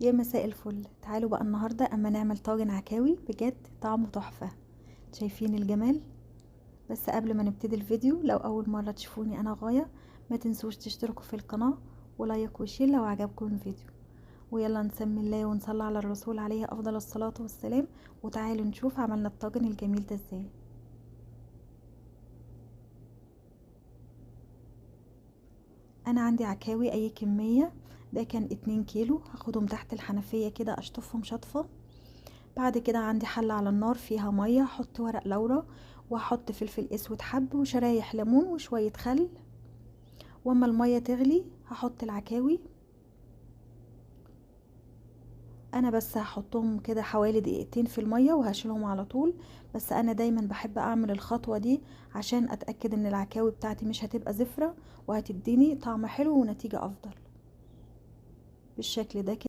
يا مساء الفل. تعالوا بقى النهاردة اما نعمل طاجن عكاوي بجد طعمه تحفة. شايفين الجمال؟ بس قبل ما نبتدي الفيديو، لو اول مرة تشوفوني انا غاية، ما تنسوش تشتركوا في القناة و like و share لو عجبكم الفيديو. ويلا نسمي الله ونصلي على الرسول عليه افضل الصلاة والسلام. وتعالوا نشوف عملنا الطاجن الجميل ده ازاي. انا عندي عكاوي اي كمية، ده كان 2 كيلو، هاخدهم تحت الحنفية كده اشطفهم شطفة. بعد كده عندي حلة على النار فيها مية، هحط ورق لورا وهحط فلفل اسود حب وشرايح ليمون وشوية خل، واما المية تغلي هحط العكاوي. انا بس هحطهم كده حوالي دقيقتين في المية وهشيلهم على طول. بس انا دايما بحب اعمل الخطوة دي عشان اتأكد ان العكاوي بتاعتي مش هتبقى زفرة وهتديني طعم حلو ونتيجة افضل. بالشكل ده كده.